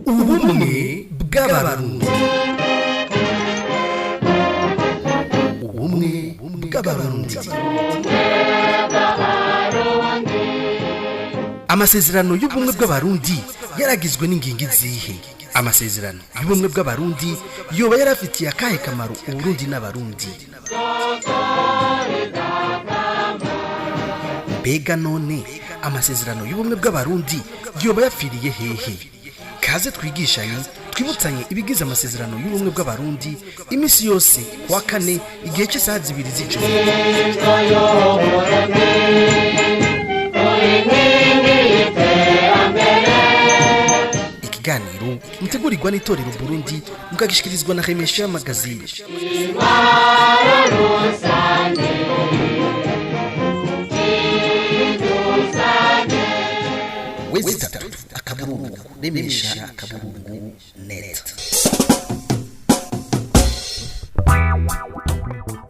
Ubumwe bw'Abarundi. Ubumwe bw'Abarundi. Amasezerano y'ubumwe bw'Abarundi yaragizwe n'ingingo izihe? Amasezerano y'ubumwe bw'Abarundi yoba yarafitiye akahe kamaro Uburundi n'Abarundi? Mbega none amasezerano y'ubumwe bw'Abarundi yoba yapfiriye hehe? Kaze twigishanye, twibutsanye ibigize amasezerano y'ubumwe bw'Abarundi imisi yose kuwa kane igihe cy'isaha 2 z'ijoro. Ikiganiro mutegurirwa n'itorero Burundi, mukagishikirizwa na Remesha Magazine. Wezi itatu akaburungu remesha akaburungu net.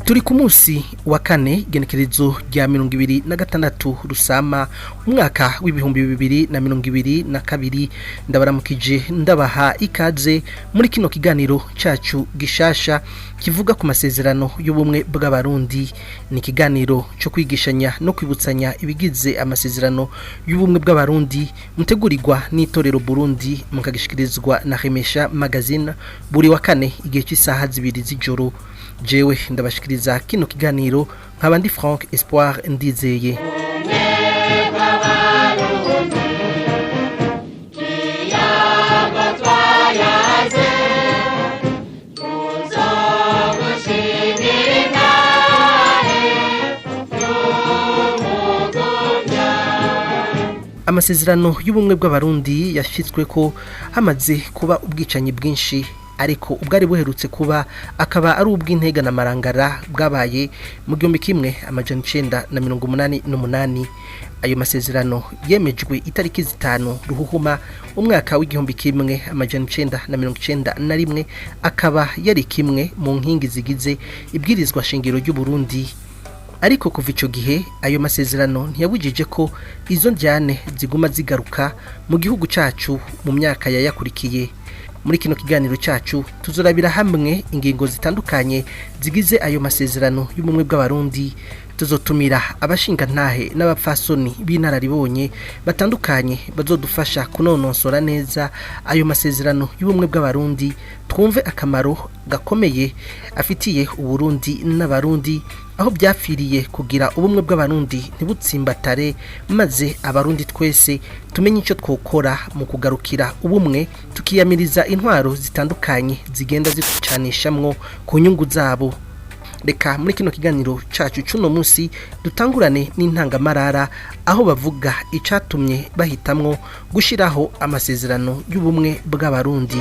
Turi ku munsi wa kane, igenekerezo rya 26 Rusama umwaka w'2022. Ndabaramukije, ndabaha ikaze muri kino kiganiro cacu gishasha kivuga ku masezerano y'ubumwe bw'Abarundi. Ni ikiganiro cyo kwigishanya no kwibutsanya ibigize amasezerano y'ubumwe bw'Abarundi, mutegurirwa n'itorero Burundi, mukagishikirizwa na Remesha Magazine buri wa kane igihe cy'isaha 2 z'ijoro. Jewe ndabashikiriza kino kiganiro nkaba ndi Frank Espoir Ndizeye. Amasezerano y'ubumwe bw'Abarundi yashyizwe ko hamaze kuba ubwicanyi bwinshi, ariko ubwari buherutse kuba akaba ari ubw'intega na marangara bwabaye mu 1988. Ayo masezerano yemejwe itariki 5 Ruhuhuma umwaka w'1991, akaba yari kimwe mu nkingi zigize ibwirizwa shingiro ry'u Burundi. Ariko kuva ico gihe ayo masezerano ntiyabujije ko izo njyane ziguma zigaruka mu gihugu cacu mu myaka yayakurikiye. Muri kino kiganiro cacu tuzorabira hamwe ingingo zitandukanye zigize ayo masezerano y'ubumwe bw'Abarundi. Tuzotumira abashingantahe n'abapfasoni b'inararibonye batandukanye bazodufasha kunonosora neza ayo masezerano y'ubumwe bw'Abarundi, twumve akamaro gakomeye afitiye Uburundi n'Abarundi, aho byapfiriye kugira ubumwe bw'Abarundi ntibutsimbatare, maze Abarundi twese tumenye icyo twokora mu kugarukira ubumwe, tukiyamiriza intwaro zitandukanye zigenda ziducanishamwo ku nyungu zabo. Reka muri kino kiganiro cacu cuno munsi dutangurane n'intangamarara, aho bavuga icatumye bahitamwo gushiraho amasezerano y'ubumwe bw'Abarundi.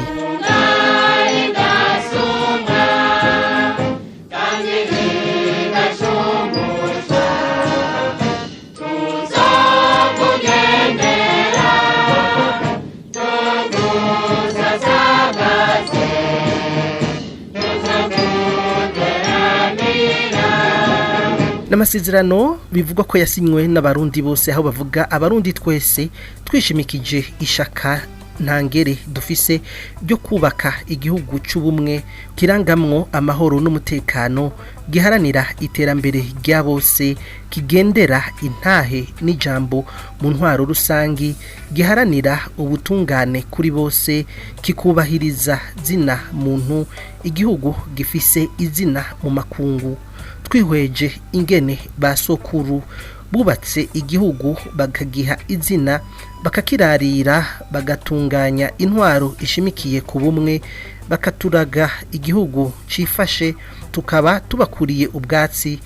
N'amasezerano bivugwa ko yasinywe n'Abarundi bose, aho bavuga Abarundi twese twishimikije ishaka ntangere dufise ryo kubaka igihugu c'ubumwe kirangamwo amahoro n'umutekano, giharanira iterambere rya bose, kigendera intahe n'ijambo mu ntwaro rusangi, giharanira ubutungane kuri bose, kikubahiriza zina muntu, igihugu gifise izina mu makungu. Twihweje ingene ba sokuru bubatse igihugu bakagiha izina, bakakirarira, bagatunganya intwaro ishimikiye ku bumwe, bakaturaga igihugu cifashe, tukaba tubakuriye ubwatsi.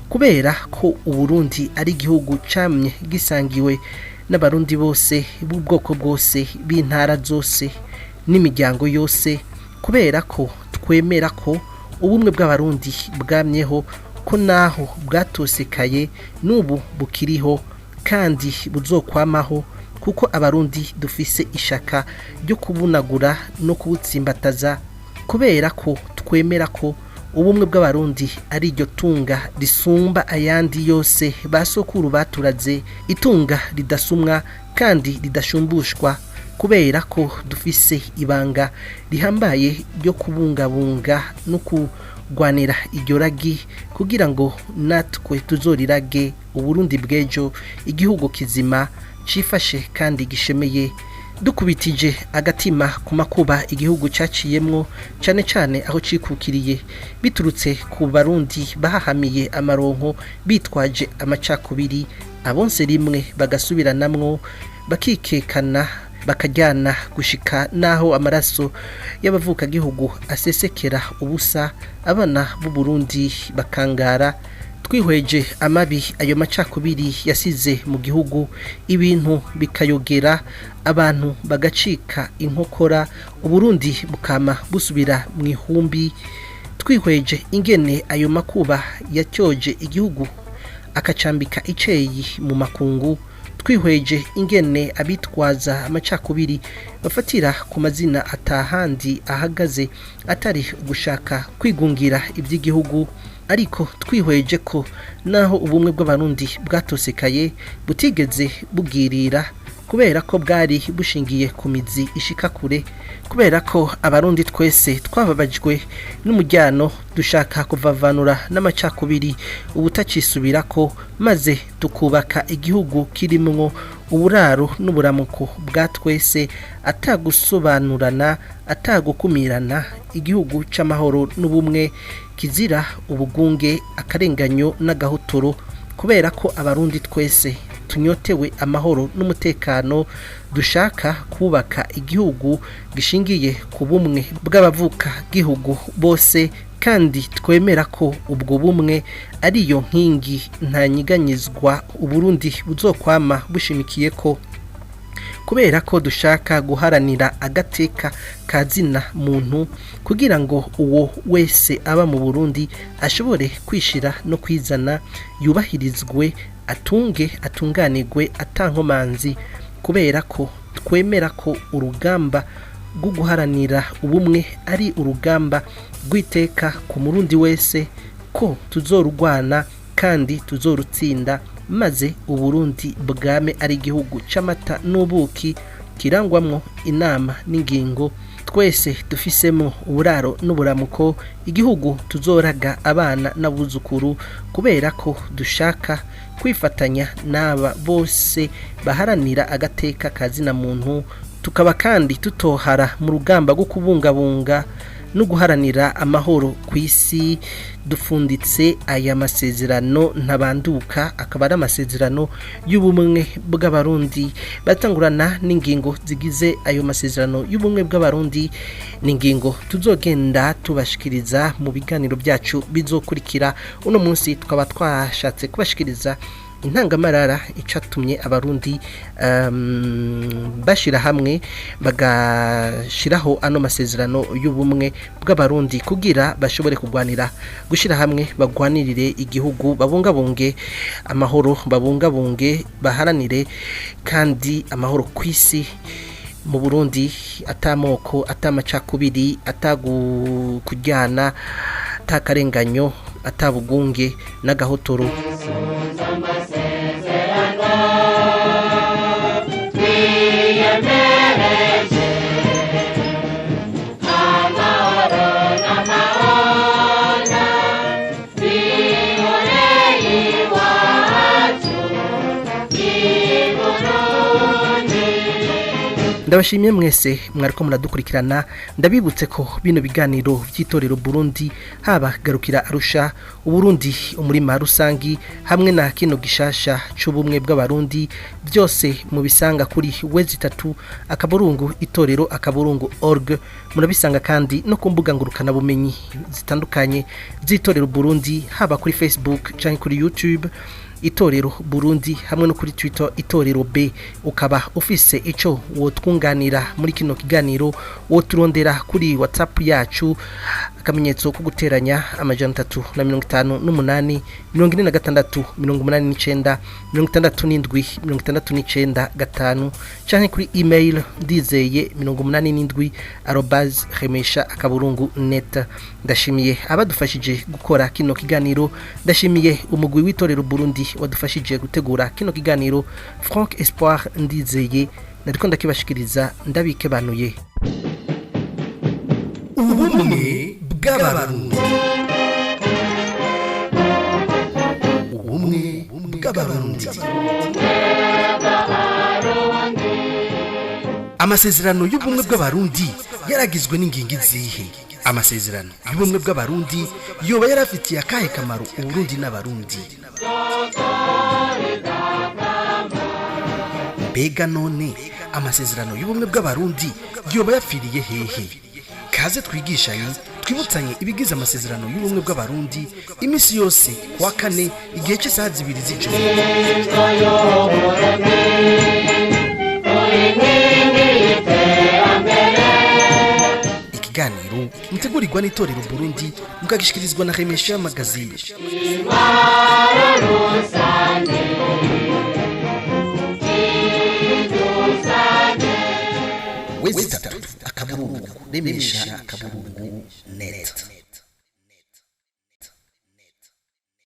Kubera ko Uburundi ari igihugu camye gisangiwe n'Abarundi bose b'ubwoko bwose, b'intara zose n'imiryango yose, kubera ko twemera ko ubumwe bw'Abarundi bwamyeho, ko naho bwatosekaye n'ubu bukiriho kandi buzokwamaho, kuko Abarundi dufise ishaka ryo kubunagura no kubutsimbataza. Kubera ko twemera ko ubumwe bw'Abarundi ari iryo tunga risumba ayandi yose basokuru baturaze, itunga ridasumwa kandi ridashumbushwa. Kubera ko dufise ibanga rihambaye ryo kubungabunga no kurwanira iryo ragi kugira ngo natwe tuzorirage Uburundi bw'ejo, igihugu kizima cifashe kandi gishemeye. Dukubitije agatima ku makuba igihugu caciyemwo, cane cane aho cikukiriye, biturutse ku Barundi bahahamiye amaronko bitwaje amacakubiri, abonse rimwe bagasubiranamwo, bakikekana, bakajyana gushika naho amaraso y'abavukagihugu asesekera ubusa, abana b'u Burundi bakangara. Twihweje amabi ayo macakubiri yasize mu gihugu, ibintu bikayogera, abantu bagacika inkokora, Uburundi bukama busubira mu ihumbi. Twihweje ingene ayo makuba yatyoje igihugu akacambika iceyi mu makungu, twihweje ingene abitwaza amacakubiri bafatira ku mazina atahandi ahagaze atari ugushaka kwigungira iby'igihugu, ariko twihweje ko naho ubumwe bw'Abarundi bwatosekaye butigeze bugirira, kubera ko bwari bushingiye ku mizi ishika kure, kubera ko Abarundi twese twababajwe n'umujyano, dushaka kuvavanura n'amacakubiri ubutacisubirako, maze tukubaka igihugu kirimwo uburaro n'uburamuko bwa twese, atagusobanurana, atagukumirana, igihugu c'amahoro n'ubumwe kizira ubugunge, akarenganyo n'agahotoro. Kubera ko Abarundi twese tunyotewe amahoro n'umutekano, dushaka kubaka igihugu gishingiye ku bumwe bw'abavuka gihugu bose, kandi twemera ko ubwo bumwe ariyo nkingi ntanyiganyizwa Uburundi buzokwama bushimikiye ko. Kubera ko dushaka guharanira agateka ka zina muntu kugira ngo uwo wese aba mu Burundi ashobore kwishira no kwizana, yubahirizwe, atunge atunganirwe atankomanzi. Kubera ko twemera ko urugamba rwo guharanira ubumwe ari urugamba rw'iteka ku Murundi wese, ko tuzorurwana kandi tuzorutsinda, maze Uburundi bwame ari igihugu c'amata n'ubuki, kirangwamwo inama n'ingingo, twese dufisemo uburaro n'uburamuko, igihugu tuzoraga abana n'abuzukuru. Kubera ko dushaka kwifatanya n'aba bose baharanira agateka ka zina muntu, tukaba kandi tutohara mu rugamba rwo kubungabunga no guharanira amahoro ku isi, dufunditse aya masezerano ntabanduka, akaba ari amasezerano y'ubumwe bw'Abarundi. Batangurana n'ingingo zigize ayo masezerano y'ubumwe bw'Abarundi, n'ingingo tuzogenda tubashikiriza mu biganiro byacu bizokurikira. Uno munsi tukaba twashatse kubashikiriza intangamarara icatumye Abarundi bashira hamwe bagashiraho ano masezerano y'ubumwe bw'Abarundi, kugira bashobore kugwanira gushira hamwe, bagwanirire igihugu, babungabunge amahoro, babungabunge, baharanire kandi amahoro ku isi, mu Burundi atamoko, atamacakubiri, atakuryana, atakarenganyo, atabugunge n'agahotoro. Ndabashimiye mwese mwariko muradukurikirana. Ndabibutse ko bino biganiro by'itorero Burundi, haba garukira Arusha, Uburundi umurima rusangi, hamwe na kino gishasha c'ubumwe bw'Abarundi, byose mubisanga kuri www.itorero.org. Murabisanga kandi no ku mbuga ngurukana bumenyi zitandukanye z'itorero Burundi, haba kuri Facebook canke kuri YouTube Itorero Burundi, hamwe no kuri Twitter Itorero B. Ukaba ufise ico wotwunganira muri kino kiganiro, woturondera kuri WhatsApp yacu, akamenyetso ko guteranya 358 46 89 67 69 5, canke kuri email ndizeye87@remesha.net. Ndashimiye abadufashije gukora kino kiganiro, ndashimiye umugwi w'itorero Burundi wadufashije gutegura kino kiganiro. Frank Espoir Ndizeye. Nariko ndakibashikiriza, ndabikebanuye. Ubumwe bw'Abarundi, ubumwe bw'Abarundi. Amasezerano y'ubumwe bw'Abarundi yaragizwe n'ingingo izihe? Amasezerano y'ubumwe bw'Abarundi yoba yarafitiye akahe kamaro Uburundi n'Abarundi? Mbega none amasezerano y'ubumwe bw'Abarundi yoba yapfiriye hehe? Kaze twigishanye, twibutsanye ibigize amasezerano y'ubumwe bw'Abarundi, iminsi yose kuwa kane igihe cy'isaha 2 z'ijoro. Ikiganiro mutegurirwa n'itorero Burundi, mukagishikirizwa na Remesha Magazine. Wezi tatu akaburungu remesha akaburungu net.